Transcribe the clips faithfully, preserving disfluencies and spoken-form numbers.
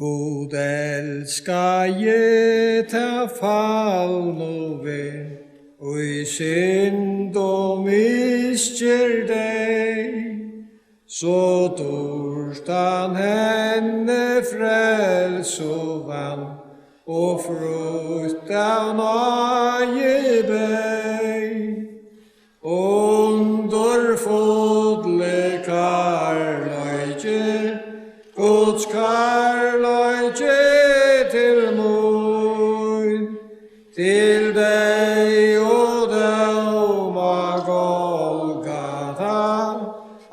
Gud elskaði tað falnu verð, í synd og misgerð deyð, so dýrt hann henni frelsu vann, og frítt av náði beyð. Undurfulli kærleiki, Guds kærleiki til mín, til deyð og dóm á Golgata,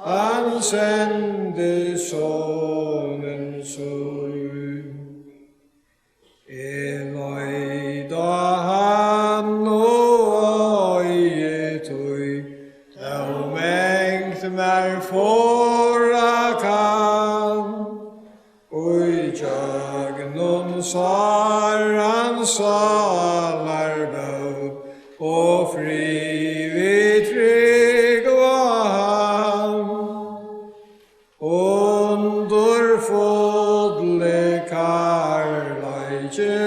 hann sendi Sonin sín. Eg leit á hann og oyðið, tí tó mangt mær forða kann. Í gjøgnum sáran sálar bót og frið vit trúgva hann. Undurfulli kærleiki,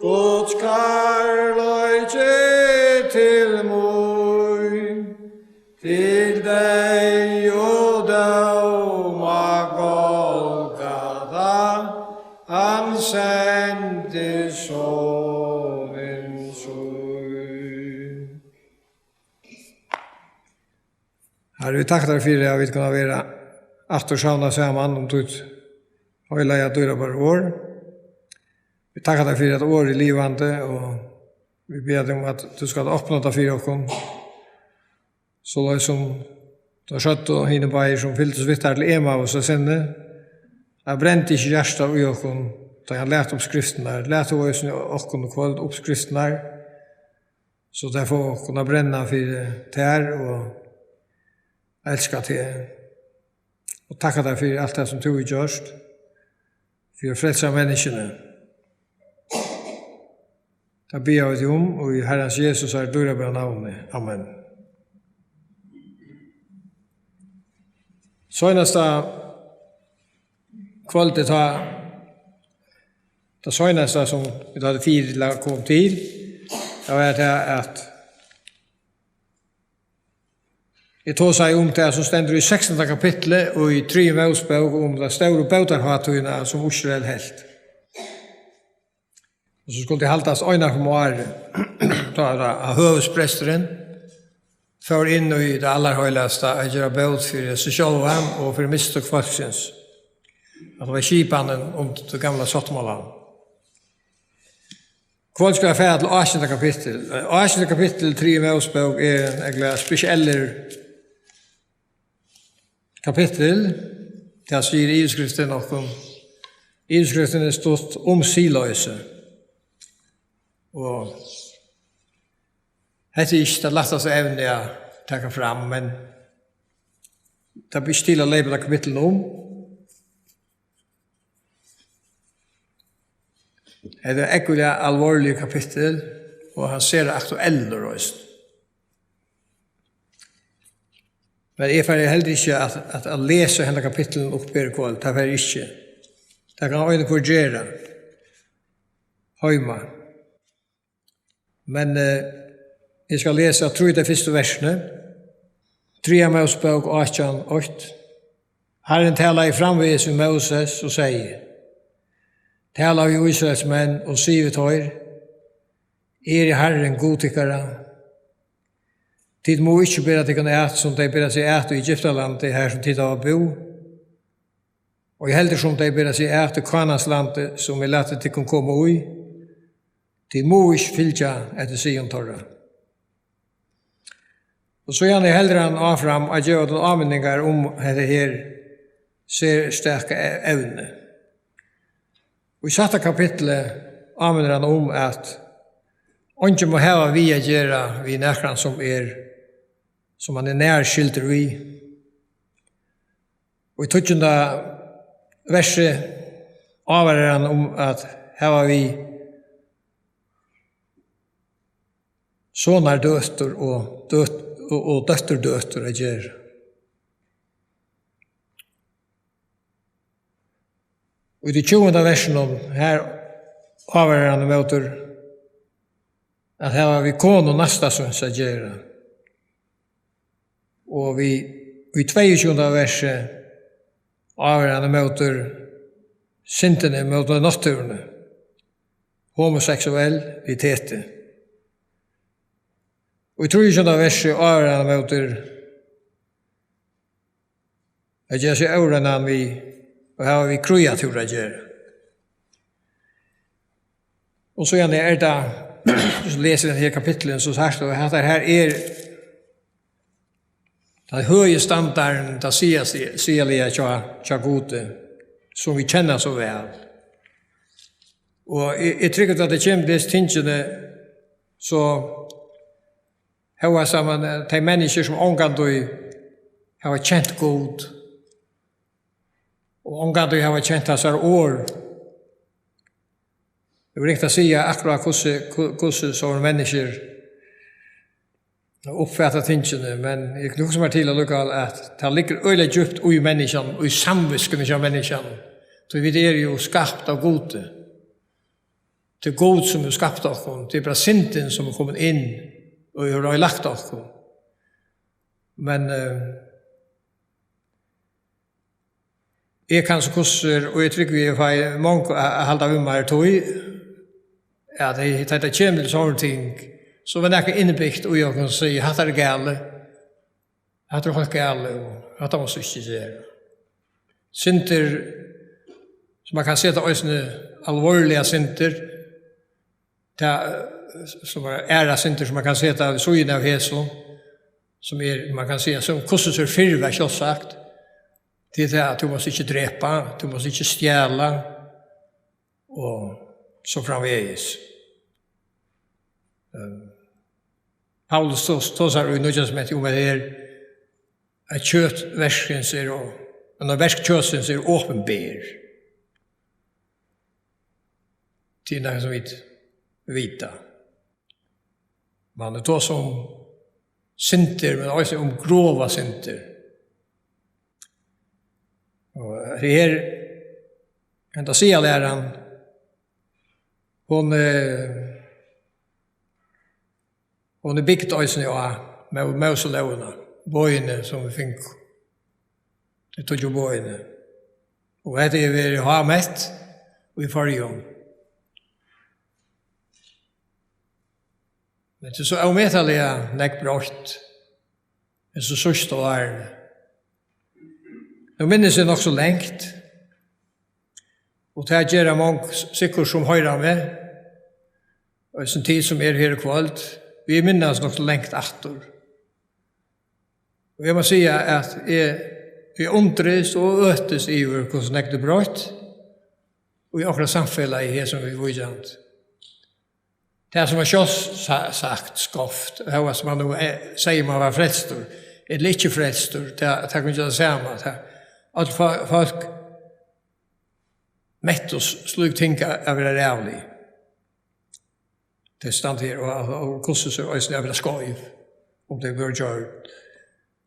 Guds kærleiki til mín, til deyð og dóm á Golgata, hann sendi Sonin sín. Harri, vit takka tær fyri, at vit kunnu vera aftur savnað saman um títt heilaga, dýrabara orð. Vit takka tær fyri, at orðið er livandi, og vit biðja teg um, at tú skalt opna tað fyri okkum, soleiðis sum teir søgdu, hinir báðir, sum fylgdust við tær til Emmaus, at sinni, at brendi ikki hjartað í okkum, tá hann læt upp skriftirnar. Lat tú eisini okkum í kvøld upp skriftirnar, so tær fáa okkum at brenna fyri tær og elska teg. Og takka tær fyri alt tað, sum tú hevur gjørt fyri at frelsa menniskjuni. Tað biðja vit um, og í Harrans Jesu dýrabara navni. Amen. Seinasta kvøldið, tá, tað seinasta, sum vit høvdu fyri til at koma til, tað var tað, at eg tosaði um tað, sum stendur í sekstanda kapitli og í triðju Mósebók, um ta stóru bótarhátíðina, sum Ísrael helt. Og so skuldi haldast eina ferð um árið, tá, tá, at høvuðspresturin fór inn í tað allarheilagasta at gera bót fyri seg sjálvan og fyri mistøk fólksins. At tað var skipanin um tað gamla sáttmálan. Kvøld skal eg fara til átjanda kapittul. Átjanda kapittul í triðju Mósebók er ein ógvuliga spesiellur kapittul. Tað sigur yvirskriftin okkum. Yvirskriftin er stutt um siðloysi. Og hetta er ikki tað lættasta evni at taka fram, men tað ber ikki til at leypa tað kapittul um. Hetta er ógvuliga alvorligur kapittul, og hann er sera aktuellur eisini. Men eg fari heldur ikki at, at, at lesa henda kapittulin upp her í kvøld, tað fari eg ikki. Tað kann ein og hvør gera heima. Men, eh, eg skal lesa trý tey fyrstu versini. Triðja Mósebók átjan eitt. Harrin talaði framvegis við Móses og segði: Tala við Ísraelsmenn og sig við teir: Eg eri Harrin, Gud tykkara. Tit mugu ikki bera tykkum at, sum tey bera seg at í Egyptalandi, har sum tit hava búð, og heldur sum tey bera seg at í Kánanslandi, sum eg lati tykkum koma í. Tit mugu ikki fylgja eftir siðum teirra. Og síðani heldur hann áfram at geva okkum áminningar um hetta her serstaka e-, evni. Og í sætta kapitli áminnir hann um, at eingin má hava við at gera við nakran, sum er, sum hann er nær skyldur við. Og í tíggjunda versi ávarar hann um at hava við sonardøtur og døt-, og, og dótturdøtur at gera. Og í tí tjúgunda versinum, her ávarar hann ímótur at hava við konu næsta síns at gera. Og við, í tveyogtjúgunda versi ávarar hann ímótur syndini, ímótur náttúruni, homoseksualiteti. Og í trýogtjúgunda versi ávarar hann ímótur at gera seg óreinan við og hava við kríatur at gera. Og síðani er tað, so lesur vit her kapitlið, so sært tú, at hetta her er tann høgi standardin, tað siga, siga, siga hjá, hjá Gudi, sum vit kenna so væl. Og eg, eg trúgvi, at tað kemur til hesi tingini, so hóast at man, eh, tey menniskju, sum ongantíð hava kent Gud, og ongantíð hava kent hansara orð. Tað er ringt at siga akkurát, hvussu, hvu-, hvussu sovorðnir menniskjur uppfata tingini, men eg kann hugsa mær til allíkavæl, at tað liggur øgiliga djúpt í menniskjanum, í samvitskuni hjá menniskjanum, tí vit eru jú skapt av Gudi. Tað er Gud, sum hevur skapt okkum. Tað er bara syndin, sum er komin inn og hevur oyðilagt okkum. Men, eh, eg kann so hvussu er, og eg trúgvi, eg fái mong at, at halda við mær, tí at eg, tá tað kemur til sovorðin ting, so er nakað innbygt í okkum, sum sigur, hatta er galið. Hatta er heilt galið, og hatta mást tú ikki gera. Syndir, sum man kann seta eisini alvorligar syndir, tað, eh, sum er aðrar syndir, sum man kann seta við síðuna av hesum, sum er, man kann siga, sum hvussu so fyrr var sjálvsagt, til tað at tú mást ikki drepa, tú mást ikki stjala, og so framvegis. Ehm, Paulus tos-, tosar í Nýggja Testamenti um, at her, at kjøt verksins er, og, men at verk kjøtsins er opinber. Til nakað sum vit vita. Man tosar um syndir, men eisini um grova syndir. Og her, henda siðalæran, hon, eh, hon er bygd eisini á Mó-, Móselógina, boðini, sum vit fingu. Tey tíggju boðini. Og hetta hevur verið hámett í Føroyum. Men tað er so ómetaliga nógv broytt hesi síðstu árini. Nú minnist eg nokk so langt, og tað gera mong s-, sikkurt, sum hoyra meg, og eisini tit, sum eru her í kvøld, vit minnast nokk so langt aftur. Og eg má siga, at eg, eg undrist og øtist yvir, hvussu nógv er broytt í okkara samfelagi her, sum vit víkjandi. Tað, sum var sjálvsagt skovt, hóast man nú, eh, segði, man var frelstur, ella ikki frelstur, tað, tað kann ikki vera tað sama. Tað, øll fó-, fólk mettu s-, slík ting at, at vera ræðulig. Tey standa her og, og, og hvussu so eisini at vera skeiv, um tey vóru gjørd.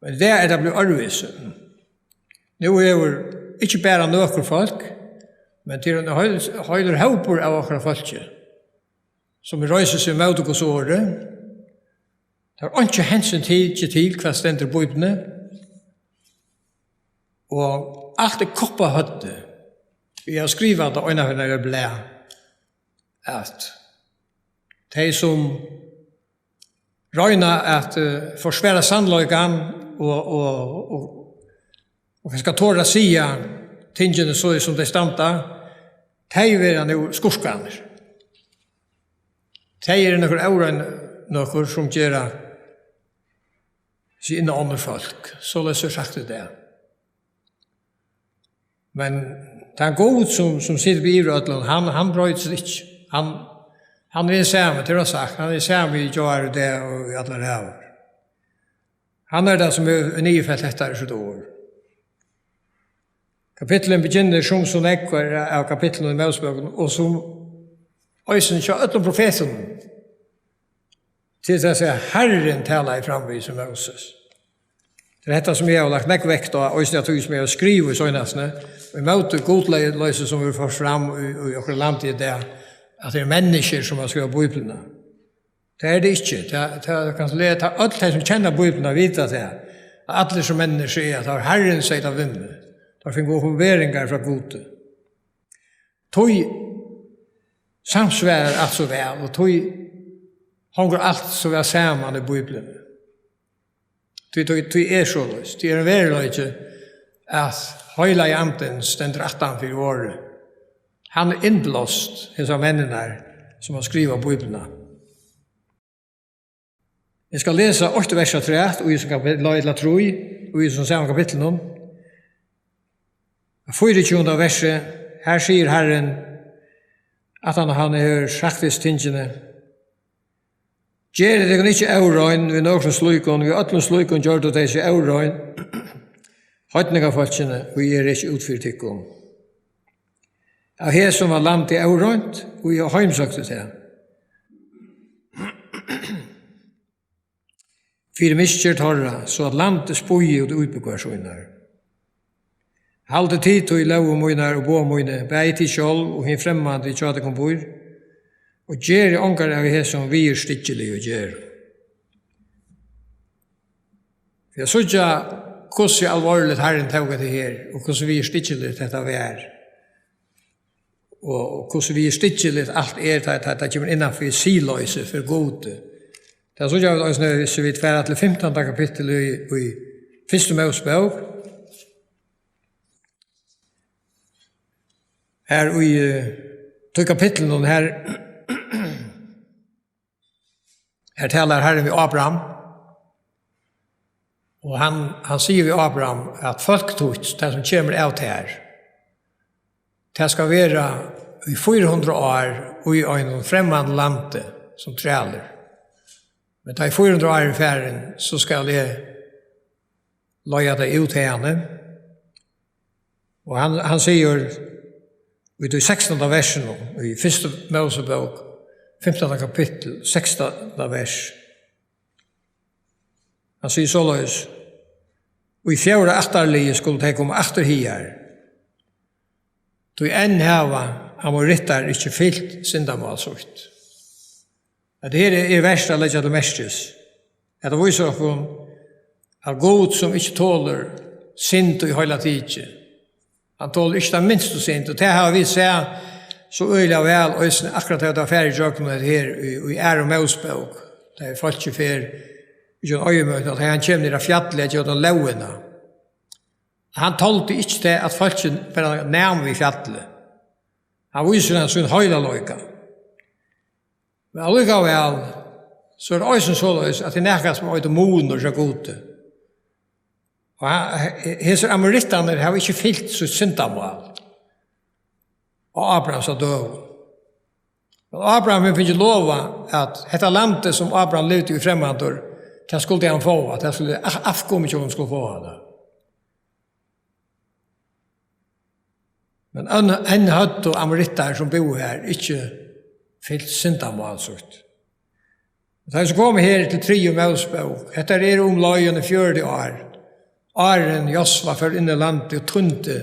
Men í dag er tað blivið øðrvísi. Nú hevur ikki bara nøkur fólk, men til ein heil, heilur hópur av okkara fólki, sum reisir seg móti Guds orði. Tað er einki hensyn tikið til, hvat stendur í Bíbliuni. Og alt er koppað á høvdið. Eg havi skrivað tað einaferð í eitt blað, at tey, sum royna at, eh, forsvara sannleikan og, og, og, og kanska tora at siga tingini so, sum tey standa, tey verða nú skurkarnir. Tey eru nøkur órein nøkur, sum gera seg inn á onnur fólk. Soleiðis er sagt í dag. Men tann Gud, sum, sum situr yvir øllum, hann, hann broytist ikki. Hann, hann er hin sami, tað er sagt, hann er sami í gjár, í dag og í allar ævir. Hann er tað, sum hevur niðurfelt hetta í sítt orð. Kapitlin byrjar, sum so nógv av kapitlunum í Mósebókini, og sum eisini hjá øllum profetunum, til tað at siga, Harrin talaði framvegis við Móses. Tað er hetta, sum eg havi lagt nógv vekt á, eisini av tí, sum eg havi skrivað í seinastuni, ímóti gudloysi, sum verður ført fram í, í okkara landi í dag, at tað eru menniskjur, sum hava skrivað Bíbliuna. Tað er tað ikki. Tað, tað kann eg siga, tað, øll tey, sum kenna Bíbliuna, vita tað, at allir sum menniskjur eru, at Harrin segði tað við meg. Teir fingu openberingar frá Gudi. Tí samsvarar alt so væl, og tí hongur alt so væl saman í Bíbliuni. Tí, tí, tí er soleiðis. Tí er ein veruleiki, at Heilagi Andin stendur aftan fyri orðið. Hann er innblást, hesar menninar, sum hava skrivað Bíbliuna. Eg skal lesa eitt vers afturat, í hesum kapit-, ella trý, í hesum sama kapitlinum. Fýraogtjúgunda versi, her sigur Harrin, at hann, hann hevur sagt hesi tingini: Gerið tykkum ikki órein við nøkrum slíkum, við øllum slíkum gjørdu tey seg órein, heidningafólkini, og eg eri ikki út fyri tykkum. Av hesum var landið óreint, og eg heimsøkti tað. Fyri misgerð teirra, so at landið spýði út íbúgvar sínar. Haldið tit tí lógir mínar og boð míni, bæði tit sjálv og hin fremmandi, ið hjá tykkum býr, og gerið ongar av hesum viðurstyggiligu gerðum. Fyri at síggja, hvussu alvorligt Harrin tók hetta her, og hvussu viðurstyggiligt hetta var, og, og hvussu viðurstyggiligt alt er, tá, tá, tá kemur innan fyri siðloysi fyri Gudi. Tað síggja vit eisini, hvis vit fara til fimtanda kapittul í, í Fyrstu Mósebók. Her í, eh, tí kapitlinum her, her talar Harrin við Abraham, og hann, hann sigur við Abraham, at fólk títt, tað sum kemur av tær, tað skal vera í fýra hundrað ár í einum fremmandum landi sum trælir. Men tá ið fýra hundrað ár eru farin, so skal eg leiða tey út haðani. Og hann, hann sigur í tí sekstanda versinum, í Fyrstu Mósebók, fimtanda kapittul, sekstanda vers. Hann sigur soleiðis: Og í fjórða ættarliði skulu tey koma aftur higar, tí enn hava amorittar ikki fylt syndamál sítt. At her er, er vert at leggja til merkis. Hetta vísir okkum, at Gud, sum ikki tolir synd í heila tikið, hann tolir ikki ta minstu synd, og tað hava vit sæð so øgiliga væl, eisini akkurát tá tað var farið ígjøgnum hetta her í, í Aðru Mósebók, tá ið fólkið fer ígjøgnum oyðimøkina, tá hann kemur niður á fjallið at geva teimum lógina. Hann toldi ikki tað, at fólkið bara nam við fjallið. Hann vísir hann sín heilagleika. Men allíkavæl, so er tað eisini soleiðis, at tað er nakað, sum eitur munur hjá Gudi. Og ha-, he-, hesir amorittarnir hava ikki fylt sítt syndamál á Abrahams døgum. Men Abraham hevur fingið lovað, at hetta landið, sum Abraham livdi í fremmandur, tað skuldi hann fáa, tað skuldi a-, avkomið hjá honum skuldi fáa tað. Men enn, enn høvdu amorittar, sum búðu har, ikki fylt syndamál sítt. Og tá ið so kom her til Triðju Mósebók, hetta er umleið eini fjøruti ár, áðrenn Josva fór inn í landið og týndi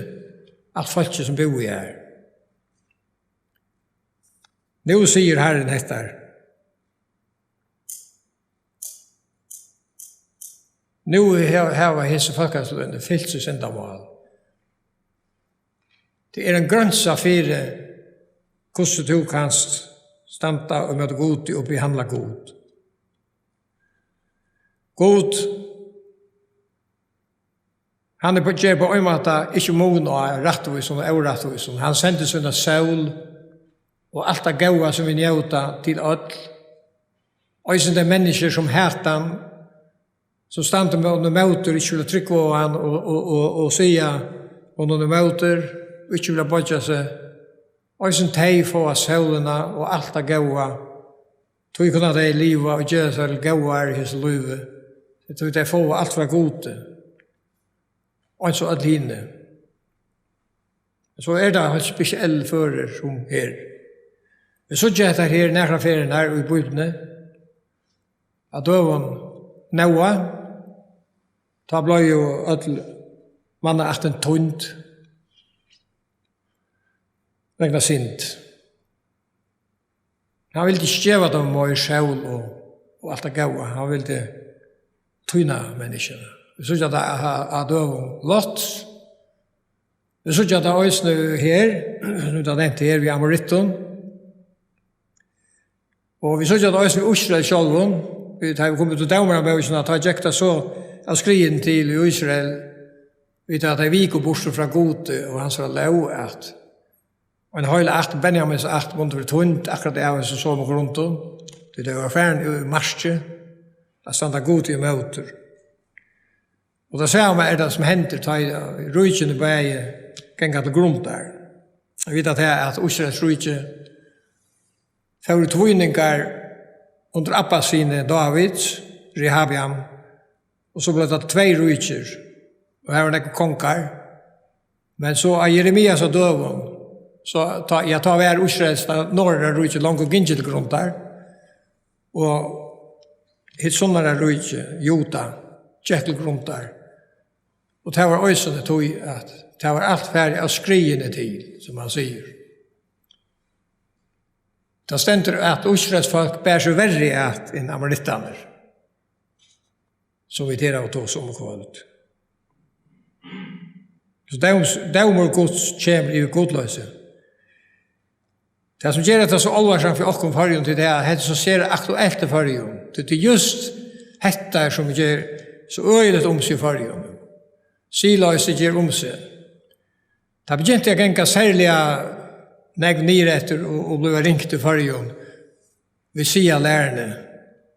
alt fólkið, sum búði har. Nú sigur Harrin hetta: Nú he-, hava hesi fólkasløgini fylt sítt syndamál. Tað er ein grensa fyri, hvussu tú kanst standa ímóti Gudi og behandla Gud. Gud, hann er, ger á ein máta ikki mun á rættvísum og órættvísum. Hann sendir sína sól og alt tað góða, sum vit njóta, til øll. Eisini tey menniskju, sum hata hann, sum standa honum ímóti, ikki vilja trúgva á hann og, og, og, og siga honum ímóti, og ikki vilja boyggja seg. Eisini tey fáa sólina og alt tað góða. Tí kunna tey liva og gera seg til góðar í hesum lívi. Tí tey fáa alt frá Gudi, eins og øll hini. So er tað heilt spesiell føri sum her. Vit síggja hetta her nakrar ferðir í Bíbliuni. Á døgum Nóa, Tá bleiv jú øll mannaættin týnd vegna synd. Hann vildi ikki geva teimum meir sól og, og alt tað góða. Hann vildi týna menniskjuni. Vit síggja tað á, á døgum Lots. Vit síggja tað eisini her, sum tað nevnt her, við amorittum. Og vit síggja tað eisini í Ísrael sjálvum. Vit, tá vit koma til Dómarabókina, tá gekk tað so av skriðum til í Ísrael, við at tey viku burtur frá Gudi og hansara lóg, at ein heil ætt, Benjamins ætt, mundi verið týnd akkurát av hesum somu grundum, tí tey vóru farin í markið at standa Gudi ímóti. Og tað sama er tað, sum hendir, tá ið ríkini bæði ganga til grundar. Vit vita tað, at Ísraels ríki fór í tvíningar undir Abbas syni Dávids, Rehabeam, og so bleiv tað tvey ríkir, og har vóru nógvir kongar. Men so á Jeremias døgum, so tá, ja, tá var Ísraels norðara ríki longu gingið til grundar, og hitt sunnara ríki, Juda, gekk til grundar. Og tað var eisini tí, at tað var alt farið av skriðuni til, sum hann sigur. Tað stendur, at Ísraels fólk bar seg verri at enn amorittarnir, sum vit her hava tosað um í kvøld. So dóms-, dómur Guds kemur yvir gudloysi. Tað, sum ger hetta so álvarsamt fyri okkum í Føroyum, tað er, at hetta er so sera aktuelt í Føroyum. Tað er júst hetta, sum ger so øgiliga um seg í Føroyum. Siðloysi ger um seg. Tað begynti at ganga serliga nógv niðureftir og, og blíva ringt í Føroyum við siðalæruni.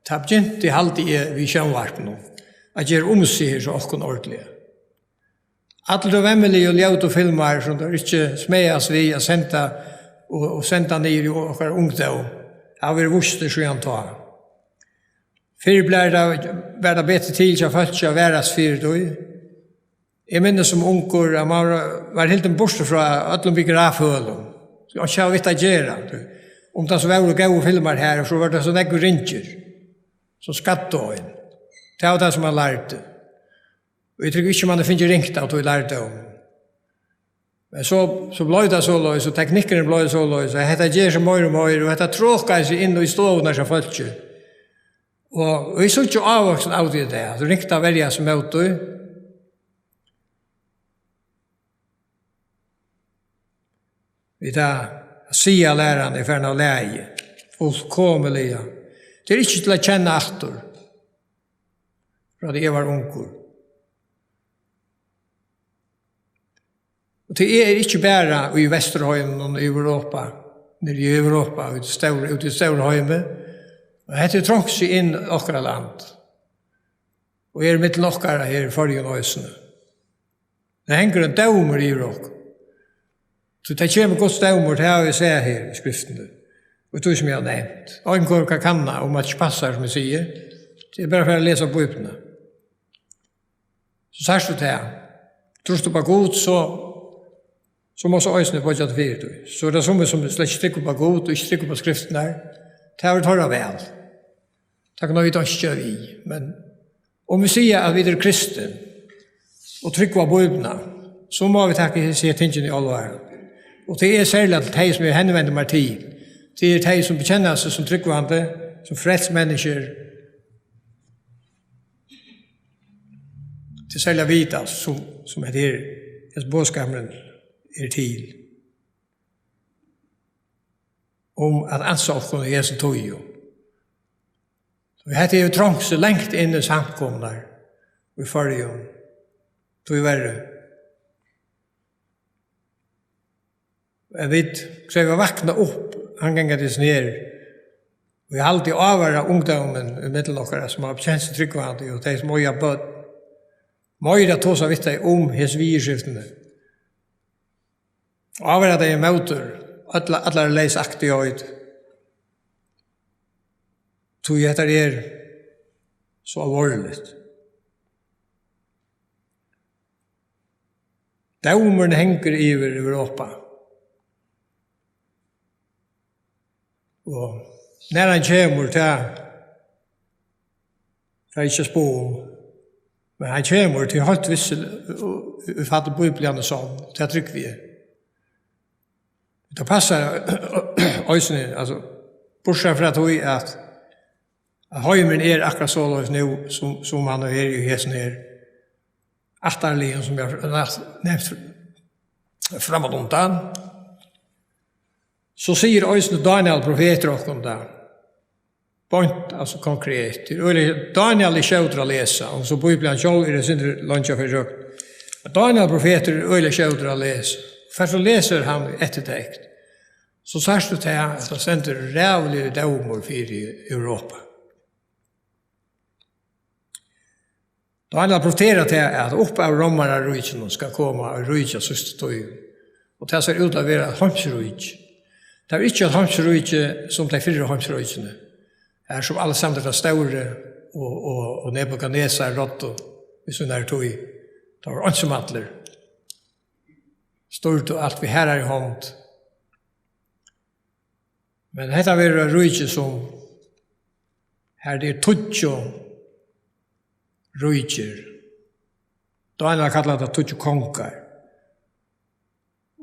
Tað begynti, haldi eg, við sjónvarpinum at gera um seg her hjá okkum ordiliga. Allir teir vemmiligu og ljótu filmar, sum teir ikki smæðast við at senda og, og senda niður í okkara ungdóm, hava verið vístir síðan tá. Fyrr bleiv tað, var tað betri til hjá fólki at varast fyri tí. Eg minnist sum ungur, at mann var, var hildin burtur frá øllum biografhølum. So einki hava við at gera. Um tað so vóru góðir filmar har, so vóru tað so nógvir ringir, sum skaddu ein. Tað var tað, sum mann lærdi. Og eg trúgvi ikki, mann hevur fingið ringt av tí lærdóminum. Men so, so bleiv tað soleiðis, og teknikkurin bleiv soleiðis, at hetta ger seg meir og meir, og hetta trokaði seg inn í stovurnar hjá fólki. Og vit síggja ávøksin av tí í dag, at ringt at verja seg móti. Vit, at siðalæran er farin av lagi, fullkomiliga. Tað er ikki til at kenna aftur, frá tí eg var ungur. Og tað er ikki bara í Vesturheiminum, í Europa, niðri í Europa, í tí stóra, úti í stóra heimi. Og hetta er trongt seg inn í okkara land. Og er millum okkara her í Føroyum eisini. Tað hongur ein dómur yvir okkum. So tað kemur Guds dómur, tað hava vit sæð her í Skriftini. Og tí sum eg havi nevnt. Onkur kann kanna, um at ikki passar, sum eg sigi. Tað er bara at fara at lesa Bíbliuna. So sært tú tað. Trýrt upp á Gud, so, so má so eisini boyggja teg fyri tí. So er tað summi, sum slett ikki trúgva upp á Gud og ikki trúgva upp á Skriftirnar. Tað er teirra val. Tað kunnu vit einki gera við. Men um vit siga, at vit eru kristin og trúgva Bíbliuna, so má vit taka hesi her tingini í álvara. Og tað er serliga til tey, sum eg henvendi mær til. Tað er tey, sum bekjanna seg sum trúgvandi, sum frelst menniskjur, til serliga vita, sum, sum hetta her, hesin boðskapurin er til, um at ansa okkum í hesum tíðum. Og hetta hevur trongt seg langt inn í samkomurnar í Føroyum, tíverri. Men vit krevja vakna upp, hann ganga til snær. Og eg haldi ávara ungdómin í millum okkara, sum hava bekent seg trúgvandi, og tey, sum eiga børn, meira tosa við tey um hesi viðurskiftini. Ávara tey ímóti alla, allari leysaktigheit. Tí hetta er so alvorligt. Dómurin hongur yvir Europa. Og nær hann kemur, tað fari eg ikki at spáa um. Men hann kemur til heilt vissur, í fall Bíblian er sonn, tað trúgvi eg. Tað passar eisini, altso, burtursæð frá tí, at, at heimurin er akkurát soleiðis nú, sum, sum hann er í hesum her ættarliðum, sum eg havi nevnt frammanundan, so sigur eisini Dániel profetur okkum tað. Beint, altso, konkret. Tað er øgiliga, Dániel er skjótur at lesa, og so Bíblian sjálv er eitt sindur leingi fyri røkk. Men Dániel profetur er øgiliga skjótur at lesa. Fyrst tú lesur hann eftirtekt, so sært tú tað, at tað stendur ræðuligur dómur fyri Europa. Dániel profeterar til, at upp av Rómararíkinum skal koma eitt ríki á síðstu tíð, og tað sær út at vera eitt heimsríki. Tað er ikki eitt heimsríki sum tey fyrru heimsríkini, har sum Alexander tann stóri og, og, og Nebukadnesar ráddu í sínari tíð. Tað var einsamallir, stýrdu alt við harðari hond. Men hetta verður eitt ríki, sum har tað er tíggju ríkir. Dániel kallar tað tíggju kongar.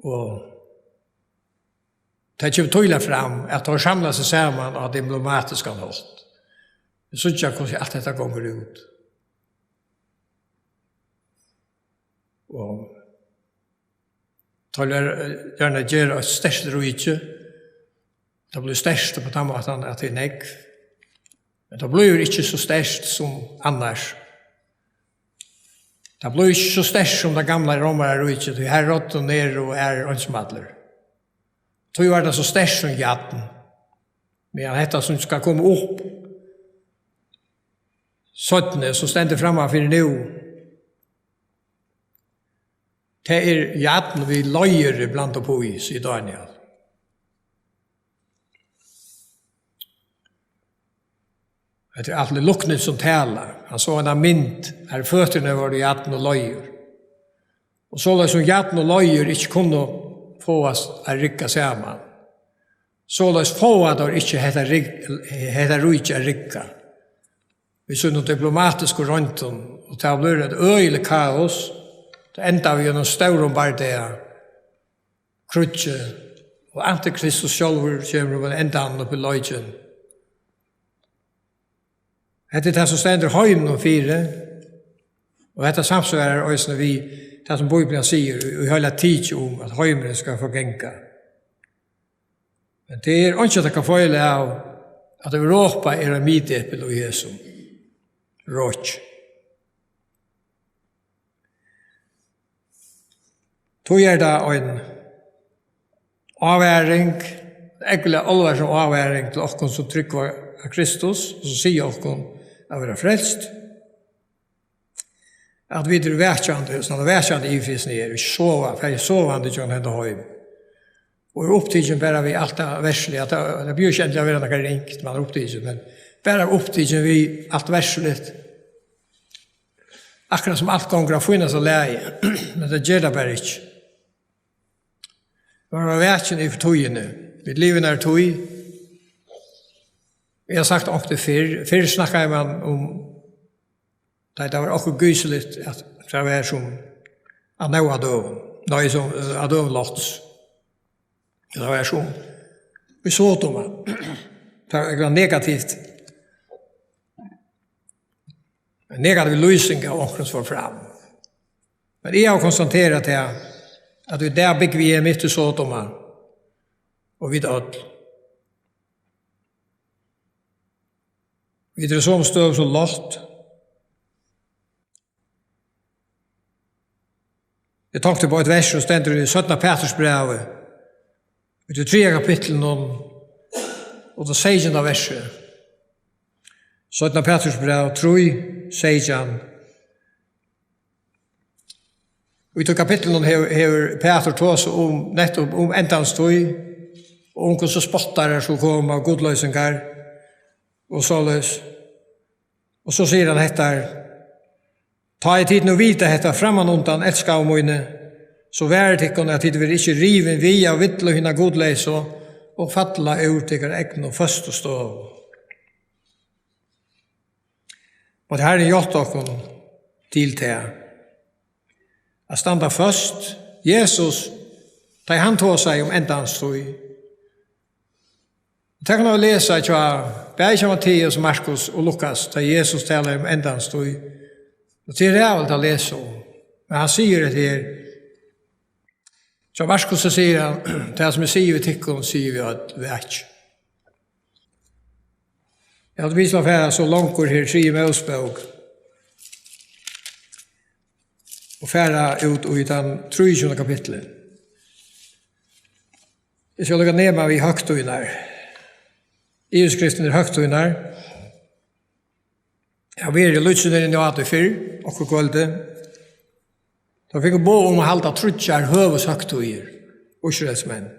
Og tað kemur týðiliga fram, at teir samla seg saman á diplomatiskan hátt. Vit síggja, hvussu alt hetta gongur út. Og teir vilja, eh, gjarna gera eitt sterkt ríki. Tað blívur sterkt upp á tann mátan, at tað er nógv. Men tað blívur ikki so sterkt sum annars. Tað blívur ikki so sterkt sum tað gamla Rómararíkið, tí har ráddu Nero og aðrir einsamallir. Tí var tað so sterkt sum jarn. Men hetta, sum skal koma upp seinni, sum stendur framman fyri nú, tað er jarn við leir blandað upp í, sigur Dániel. Hetta er alt luknin sum talar. Hann sá eina mynd, har føturnir vóru jarn og leir. Og soleiðis sum jarn og leir ikki kunnu fáast at rigga saman, soleiðis fáa teir ikki hetta rík-, hetta ríki at rigga við sínum diplomatisku royndum, og tað blívur eitt øgiligt kaos. Tað endar við einum stórum bardaga, kríggi, og Antikristus sjálvur kemur um endan upp í leikin. Hetta er tað, sum stendur heiminum fyri, og hetta samsvarar eisini við tað, sum Bíblian sigur í, í heila tikið um, at heimurin skal forganga. Men tað er einki at taka feil av, at Europa er ein miðdepil í hesum roki. Tí er tað ein ávaring, ógvuliga álvarsom ávaring til okkum, sum trúgva á Kristus, og sum siga okkum at vera frelst, at vit eru vakjandi, sum vakjandi í Efesus, ikki sova, fara sovandi gjøgnum henda heim. Og er upptikin bara við alt tað verðsliga, at tað, tað blívur ikki endiliga at vera nakað ringt, man er upptikin, men bara upptikin við alt verðsligt. Akkurát sum alt gongur á fínasta lagi, men tað ger tað bara ikki. Vit verða vakin yvir tíðini. Vit liva í einari tíð. Eg havi sagt onkuntíð fyrr, fyrr snakkaði man um, tá tað var okkurt gísiligt, at tað var sum á Nóa døgum, nei, sum, eh, á døgum Lots. Tað var sum í Sodoma. Tað var eitt negativt, ein negativ lýsing av onkrum, sum fór fram. Men eg havi konstaterað tað, at í dag búgvi eg mitt í Sodoma, og vit øll. Vit eru í somu støðu sum Lot. Eg tonkti upp á eitt vers, sum stendur í seinna Pætursbrævi, í tí triðja kapitlinum og tað seytjanda versi. Seinna Pætursbræv trý, seytjan. Í tí kapitlinum hevur, hevur Pætur tosað um, nettupp um endans tíð, og um hvussu spottarar skulu koma, og gudloysingar, og soleiðis. Og so sigur hann hetta: Tá ið tit nú vita hetta frammanundan, elskaðu míni, so varið tykkum, at tit verða ikki rivin við av villu hinna gudleysu, og falla úr tykkara egnu føstu støðu. Mátti Harrin hjálpa okkum, til tað. At standa føst, Jesus, tá ið hann tosaði um endans tíð. Og tað kunnu vit lesa hjá, bæði hjá Matteus, Markus og Lukas, tá Jesus talar um endans tíð. Og tað er ræðuligt at lesa um. Men hann sigur hetta her. Hjá Markus, so sigur hann, tað sum eg sigi við tykkum, sigi eg við øll, vakið. Ja, vit skulu fara so langt her, Triðju Mósebók. Og fara út í tann trýogtjúgunda kapittul. Eg skal líka nema við høgtíðirnar. Yvirskriftin er høgtíðirnar. Eg havi verið lítið inn á tað fyrr, okkurt kvøldið. Teir fingu boð um at halda tríggjar høvuðshøgtíðir, Ísraelsmenn.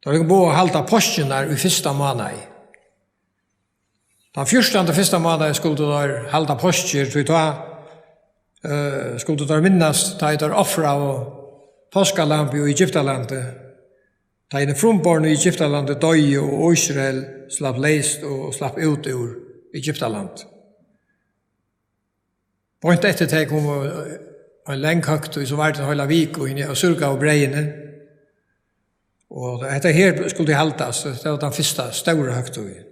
Teir fingu boð at halda páskirnar í fyrsta mánaði. Tann fjúrtanda fyrsta mánaði skuldu teir halda páskir, tí tá, eh, skuldu teir minnast, tá ið teir ofraðu páskalambið í Egyptalandi. Tá hini frumbornu í Egyptalandi doyðu og Ísrael slapp leyst og slapp út úr Egyptalandi. Beint eftir tað kom ein long høgtíð, sum vardi eina heila viku, hini ósúrgaðu breyðini. Og hetta her skuldi haldast, tað var tann fyrsta stóra høgtíðin.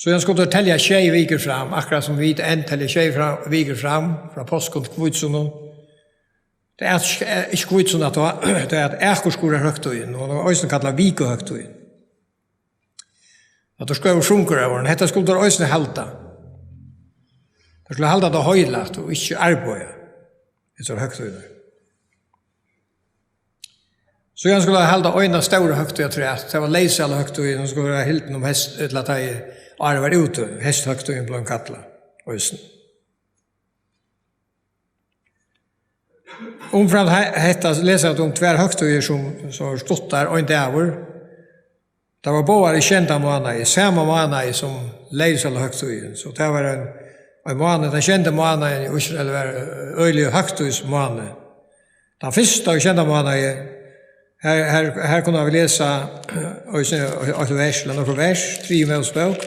Síðan skuldu teir telja sjey vikur fram, akkurát sum vit enn telja sjey fram, vikur fram, frá páskum til hvítusunnu. Tað er ikki, ikki hvítusunna tá, tað er at akurskurðarhøgtíðin, og hon er eisini kallað vikuhøgtíðin. At teir skóvu sungur av honum, hetta skuldu teir eisini halda. Teir skuldu halda tað heilagt og ikki arbeiða hesar høgtíðirnar. Síðan skuldu teir halda eina stóra høgtíð afturat, tað var leysalahøgtíðin, hon skuldi vera hildin um heyst, ella tá ið árið var úti, heysthøgtíðin bleiv hon kallað eisini. Umframt he-, hetta lesa vit um tvær høgtíðir sum, sum eru stuttar, ein dagur. Tað var báðar í sjeynda mánaði, sama mánaði sum leysalahøgtíðin. So tað var ein, ein mánaði, tann sjeynda mánaðin í Ísrael var, eh, øgiligur høgtíðismánaði. Tann fyrsta í sjeynda mánaði, her, her, her kunnu vit lesa, eh, eisini eitt vers, ella nøkur vers, Triðju Mósebók,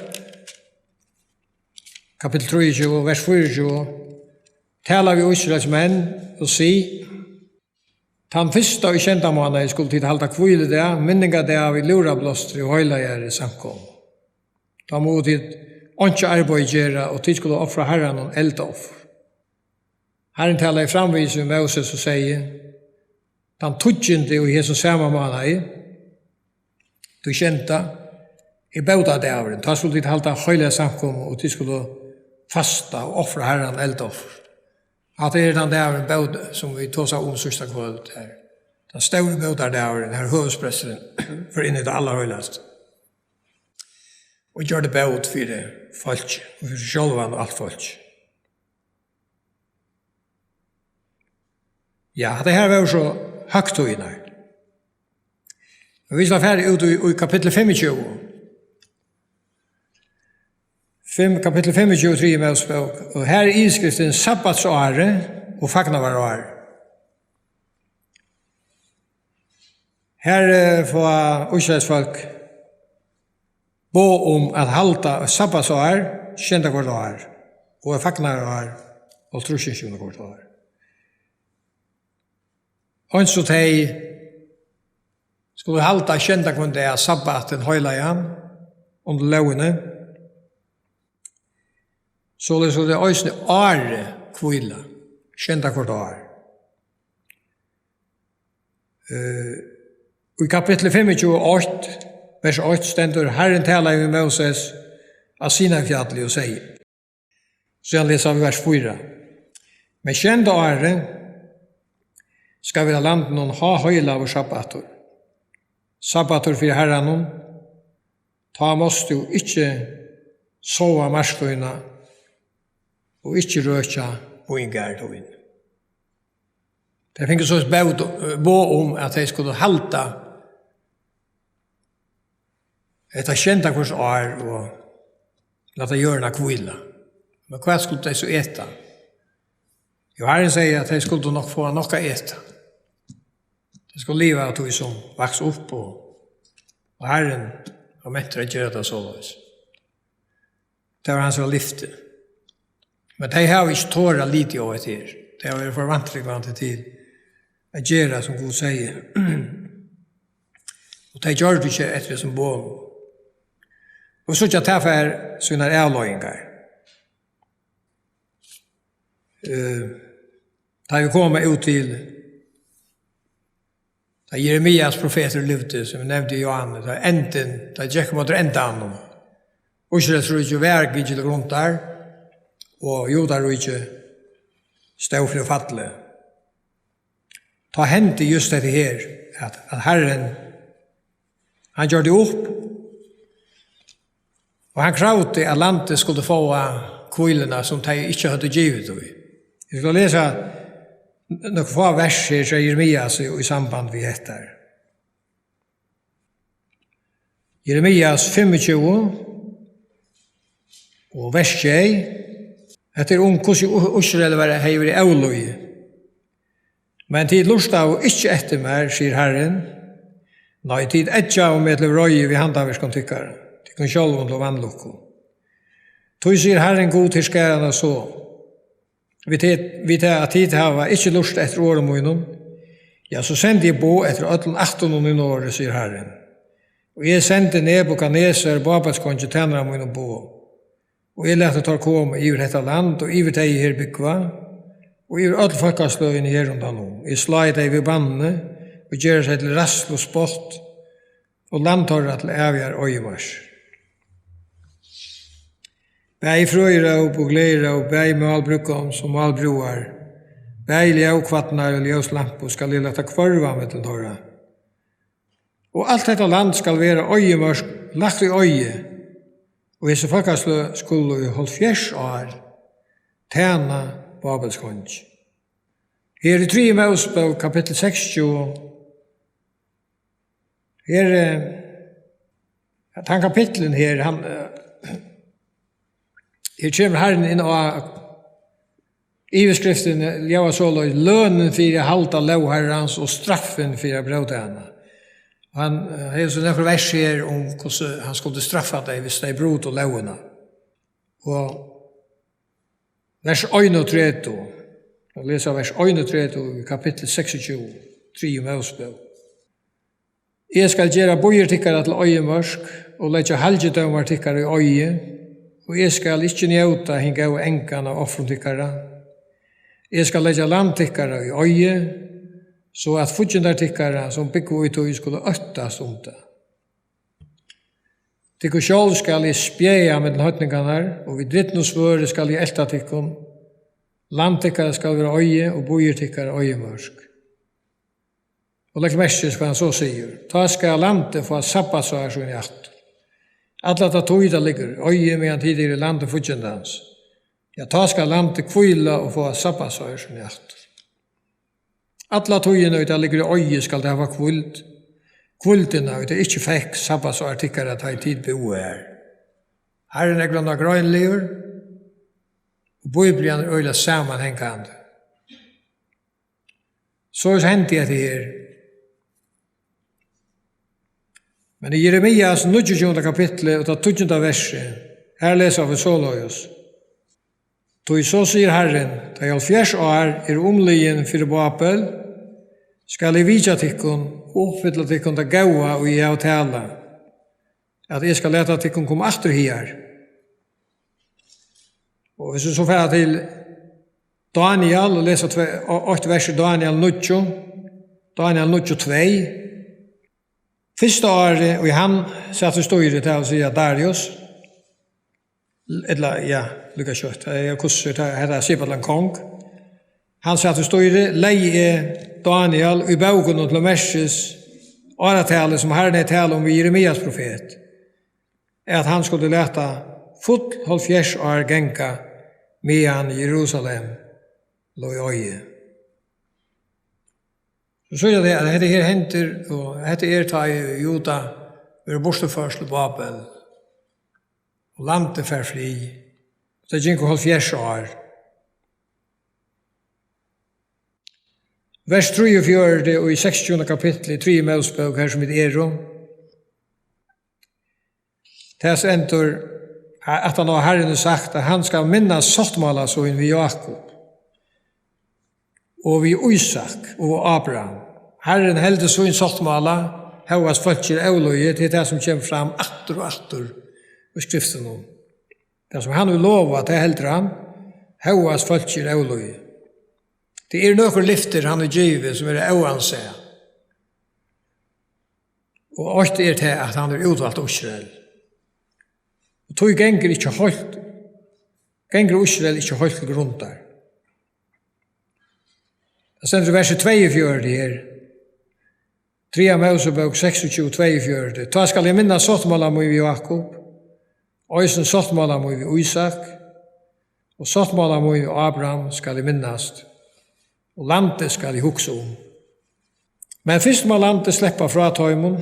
kapittul trýogtjúgu, vers fýraogtjúgu. Tala við Ísraels menn og sig: Tann fyrsta í sjeynda mánaði skulu tit halda hvíludag, minningardag við lúðrablástri og heilagari samkomu. Tá mugu tit einki arbeiði gera, og tit skulu ofra Harranum eldaoffur. Harrin talaði framvegis við Móses og segði: Tann tíggjunda í hesum sama mánaði, tí sjeynda, er bótadagurin. Tá skulu tit halda heiliga samkomu, og tit skulu fasta og ofra Harranum eldaoffur. Hatta er tann dagurin, bót, sum vit tosaðu um síðsta kvøld her. Tann stóri bótadagurin, har høvuðspresturin fer inn í tað allarheilagasta og gjørdi bót fyri fólkið, og fyri sjálvan og alt fólkið. Ja, hatta her var so høgtíðirnar. Og vit skulu fara út í, í kapittul fimmogtjúgu. Fimm, kapittul fimmogtjúgu, Triðju Mósebók. Og her er yvirskriftin Sabbatsárið og fagnaðarárið. Her, eh, fáa Ísraelsfólk boð um at halda eitt sabbatsár sjeynda hvørt ár, og eitt fagnaðarár hálvtrýss sjeynda hvørt ár. Eins og tey skulu halda sjeynda hvønn dag sabbatin heilagan undir lógini, soleiðis skulu tey eisini árið hvíla sjeynda hvørt ár. Eh, í kapitli fimmogtjúgu eitt, vers eitt stendur: Harrin talaði við Móses á Sinai-fjalli og segði. Síðan lesa vit vers fýra. Men sjeynda árið skal vera landinum háheilagur sabbatur. Sabbatur fyri Harranum, tá mást tú ikki sáa mark tína og ikki røkja víngarð tín. Tey fingu so bót, boð um, at tey skuldu halda hetta sjeynda hvørt ár og lata jørðina hvíla. Men hvat skuldu tey so eta? Jú, Harrin segði, at tey skuldu nokk fáa nokk at eta. Tey skuldu liva av tí, sum vaks upp, og, og Harrin var mentur at gera tað soleiðis. Tað var hansara lyfti. Men tey hava ikki torað lítið á hetta her. Tey hava verið for vantrúgvandi til at gera, sum Gud segði. Og tey gjørdu ikki eftir hesum boðum. Og síggja, tað fær sínar avleiðingar. Eh, tá vit koma út til, tá Jeremias profetur livdi, sum vit nevndu í Jóhannes, tá endin, tá gekk móti endanum. Ísraelsríkið var gingið til grundar, og Judaríkið stóð fyri falli. Tá hendi júst hetta her, at, at Harrin, hann gjørdi upp, og hann kravdi, at landið skuldi fáa hvíluna, sum tey ikki høvdu givið tí. Eg skal lesa nøkur fá vers her, frá Jeremias í, í samband við hetta. Jeremias fimmogtjúgu og vers sjey. Hetta er um, hvussu Í-, Ísrael var, hevði verið avlýði. Men tit lurtaðu ikki eftir mær, sigur Harrin. Nei, tit eggjaðu meg til reiði við handaverkum tykkara, tykkum sjálvum til vanlukku. Tí sigur Harrin Gud, herskaranna, so: Við tað, við tað at tit hava ikki lurtað eftir orðum mínum, ja, so sendi eg boð eftir øllum ættunum í norði, sigur Harrin. Og eg sendi Nebukadnesar, Bábelskongi, tænara mínum boð. Og eg lati teir koma yvir hetta land og yvir tey, ið her búgva, og yvir øll fólkasløgini her rundan um. Eg slái tey við banni og geri tey til ræðslu og spott, og land teirra til ævigar oyðimørk. Bæði frøðiróp og gleðiróp, bæði mál brúðgums og mál brúðar, bæði ljóðkvarnar og ljóslampur skal eg lata hvørva millum teirra. Og alt hetta land skal vera oyðimørk, lagt í oyði, og hesi fólkasløg skulu í hálvfjerðs ár tæna Bábelskongi. Her í Triðju Mósebók, kapittul seksogtjúgu, her, eh, tann kapittulin her, hann, eh, her kemur Harrin inn á, yvirskriftin ljóðar soleiðis: Lønin fyri at halda lóg Harrans og straffin fyri at bróta hana. Og hann, eh, hevur so nøkur vers her um hvussu hann skuldi straffa tey, hvis tey brutu lógina. Og vers einogtretivu. Eg lesi vers einogtretivu í kapittul seksogtjúgu, Triðju Mósebók. Eg skal gera býir tykkara til oyðimørk og leggja halgidómar tykkara í oyði, og eg skal ikki njóta hin góða angan av ofrum tykkara. Eg skal leggja land tykkara í oyði, so at fíggindar tykkara, sum búgva í tí, skulu óttast um tað. Tykkum sjálv skal eg spjaða millum heidningarnar, og við drýldnum svørði skal eg elta tykkum. Land tykkara skal vera oyði, og býir tykkara oyðimørk. Og legg merki til, hvat hann so sigur: Tá skal landið fáa sabbatsár síni aftur. Alla ta tíð, tað liggur í oyði, meðan tit eru í landi fíggindans. Ja, tá skal landið hvíla og fáa sabbatsár síni aftur. Alla tíðina, ið tað liggur í oyði, skal tað hava hvíld. Hvíldina, ið tað ikki fekk sabbatsár tykkara, tá ið tit búðu har. Harrin er grann greiniligur, og Bíblian er øgiliga samanhangandi. Soleiðis hendi hetta her. Men í Jeremias níggjuogtjúgunda kapitli og tað tíggjunda versi, har lesa vit soleiðis: Tí so sigur Harrin: Tá ið hálvfjerðs ár eru umliðin fyri Bábel, skal eg vitja tykkum og uppfylla tykkum tað góða, ið eg havi talað, at eg skal lata tykkum koma aftur higar. Og hvis vit so fara til Daniel og lesa tve-, og eitt vers í Daniel níggju, Daniel níggju tvey. Fyrsta árið, og hann sat í stýri, tað vil siga Darius, ella, ja, líka skjótt, tað er hvussu, tað, hetta er Sipallan kong. Hann sat í stýri, legði eg Daniel í bókunum til merkis áratalið, sum Harrin hevði talað um við Jeremias profet, at hann skuldi lata full hálvfjerðs ár ganga, meðan Jerusalem lá í oyði. So síggja vit, at hetta her hendir, og hetta er, tá ið Juda verður burturført til Babel, og landið fær frið. Tað gingu hálvfjerðs ár. Vers trýogfjøruti í seksogtjúgunda kapitli í Triðju Mósebók, har sum vit eru. Tað stendur: At hann og Harrin hevur sagt, at hann skal minnast sáttmála sín við Jákup og við Ísak og Abraham. Harrin heldur sín sáttmála, hóast fólkið er ólýðið, til tað sum kemur fram aftur og aftur í skriftunum. Tað sum hann hevur lovað, tað heldur hann, hóast fólkið er ólýðið. Tað eru nøkur lyftir, hann hevur givið, sum eru óansalig. Og eitt er tað, at hann hevur útvalt Ísrael. Og tí gongur ikki heilt, gongur Ísrael ikki heilt til grundar. Tað stendur í versi tveyogfjøruti her. Triðja Mósebók seksogtjúgu, tveyogfjøruti. Tá skal eg minnast sáttmála mín við Jákup, eisini sáttmála mín við Ísak, og sáttmála mín við Abraham skal eg minnast, og landið skal eg hugsa um. Men fyrst má landið sleppa frá teimum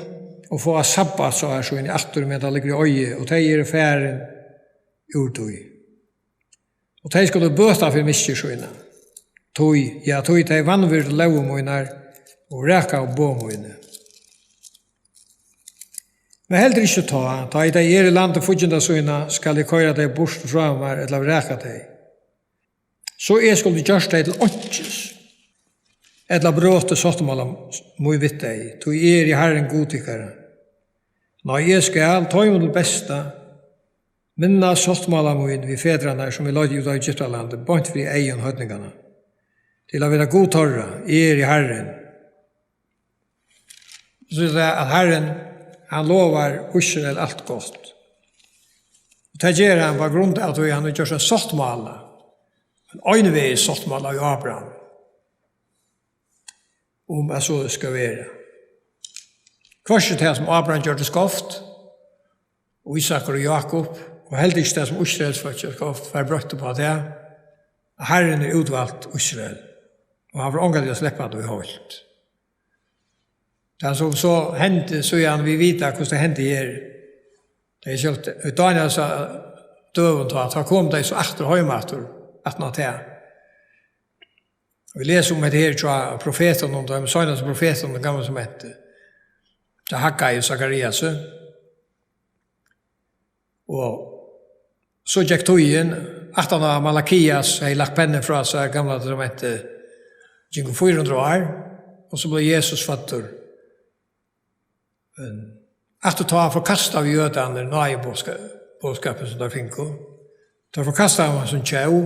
og fáa sabbatsár síni aftur, meðan tað liggur í oyði, og tey eru farin úr tí. Og tey skulu bøta fyri misgerð sína. Tí, ja, tí tey vanvirdu lógir mínar og vrakaðu boð míni. Men heldur ikki tá, tá ið tey eru í landi fígginda sína, skal eg koyra tey burtur frá mær ella vraka tey. So eg skuldi gjørt tey til einkis, ella brotið sáttmála mín við tey, tí eg eri Harrin Gud tykkara. Nei, eg skal teimum til besta minnast sáttmála mín við fedrarnar, sum eg leiddi út av Egyptalandi, beint fyri eygum heidninganna, til at vera Gud teirra, eg eri Harrin. So er tað, at Harrin, hann lovar Ísrael alt gott. Og tað ger hann á grund av, at hann hevur gjørt ein sáttmála, ein einvegis sáttmála við Abraham, um at so skal vera. Hvørki tað, sum Abraham gjørdi skeivt, og Ísakur og Jákup, og heldur ikki tað, sum Ísraelsfólkið gjørdi skeivt, fær broytt upp á tað, at Harrin hevur útvalt Ísrael, og hann fær ongantíð at sleppa tað í heilt. Tað, sum so hendi, síðan vit vita, hvussu tað hendi her, tað er sjálvt, í Dániels døgum, tá, tá komu tey so aftur heim aftur, aftan á tað. Vit lesa um hetta her hjá profetunum, teimum seinastu profetunum í Gamla Testamenti, hjá Haggai og Sakariasi. Og so gekk tíðin, aftan á Malakias hevði lagt pennin frá sær, Gamla Testamentið, gingu fýra hundrað ár, og so bleiv Jesus føddur. Men aftur tá forkastaðu jødarnir náðiboðska-, boðskapin, sum teir fingu. Teir forkastaðu hann sum tjóv.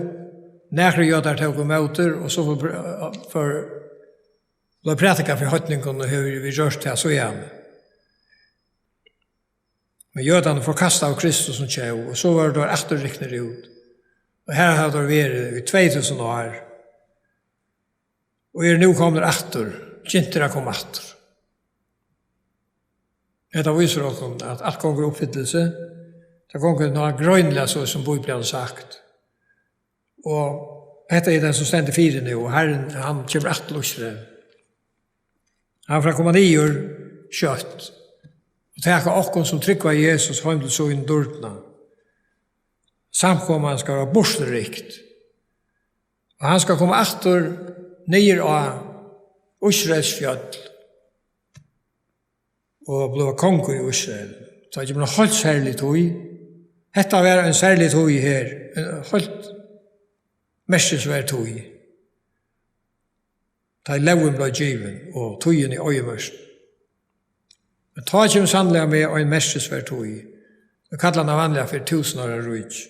Nakrir jødar tóku ímóti, og so fór, fór, bleiv prædikað fyri heidningum, og hevur verið gjørt tað síðan. Men jødarnir forkastaðu Kristus sum tjóv, og so vóru teir aftur ryknir út. Og her hava teir verið í tvey túsund ár. Og eru nú komnir aftur, gyntir at koma aftur. Hetta vísir okkum, at alt gongur í uppfyllelse. Tað gongur nágreiniga so, sum Bíblian hevur sagt. Og hetta er tað, sum stendur fyri nú, og Harrin, hann kemur aftur til Ísrael. Hann fer at koma niður skjótt og taka okkum, sum trúgva Jesus, heim til sín dýrna. Samkoman skal vera burturrykt. Og hann skal koma aftur niður á Ísraels fjøll og blíva kongur í Ísrael. Tá kemur ein heilt serlig tíð. Hetta var ein serlig tíð her, ein heilt merkisverð tíð. Tá ið lógin bleiv givin og tíðin í oyðimørk. Men tá kemur sanniliga við ein merkisverð tíð. Vit kalla hana vanliga fyri túsund ára ríki.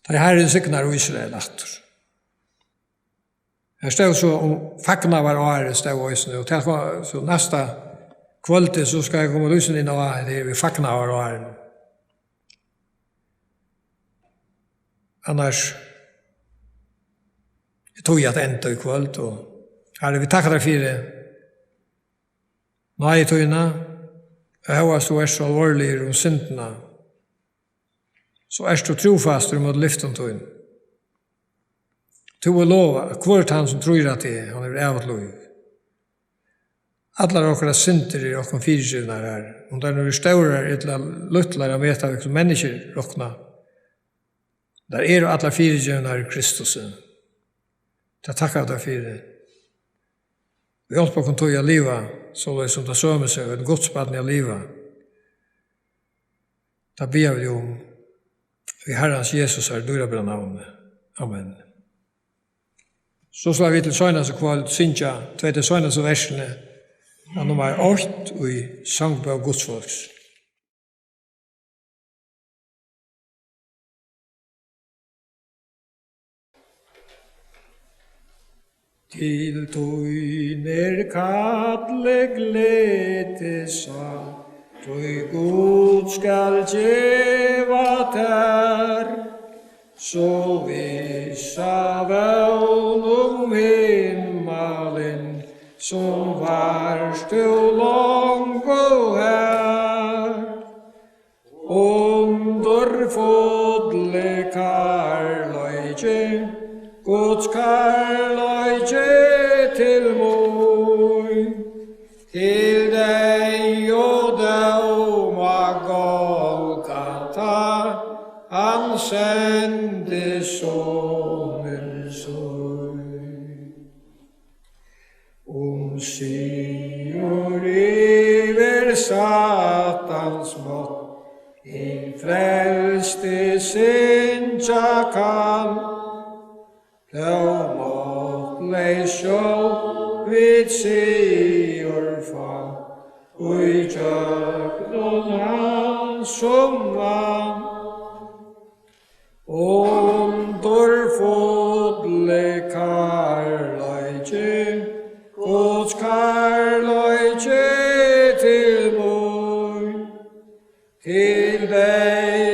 Tá ið Harrin signar Ísrael aftur. Her stóð so um fagnaðarárið, stóð eisini, og tað var, so næsta kvøldið, so skal eg koma lýsandi inn á hetta her við fagnaðarárinum. Annars er tíð at enda í kvøld, og Harri, vit takka tær fyri náði tína, hóast tú ert so álvarsligur um syndina, so ert tú trúfastur ímóti lyftum tínum. Tú hevur lovað, at hvør tann, sum trýr á teg, hann hevur ævigt lív. Allar okkara syndir eru okkum fyrigivnar, Harri, um tær nú eru stórar ella lítlar at meta, sum menniskjur rokna. Tær eru allar fyrigivnar í Kristusi. Tað takka vit tær fyri. Og hjálp okkum tí at liva, soleiðis sum tað sømir seg, eitt Guds barn at liva. Tað biðja vit um í Harrans Jesusar dýrabara navni. Amen. So skulu vit til seinasta kvøld syngja tvey tey seinastu versini av nummar eitt í Sangbók Guds fólks. Til tín er kallið, gleðist sál, tí Gud skal geva tær. So vissa vón um himmalin, sum vart tú longu har. Undurfulli kærleiki, Guds kærleiki til mín, til deyða og dóma Golgata, hann sendi Sonin sín. Um sigur yvir Satans mátt, hin frelsti syngja kann. Tó máttleys sjálv vit sigur fá, í gjøgnum hann sum vann. Undurfulli kærleiki, Guds kærleiki til mín, til deyða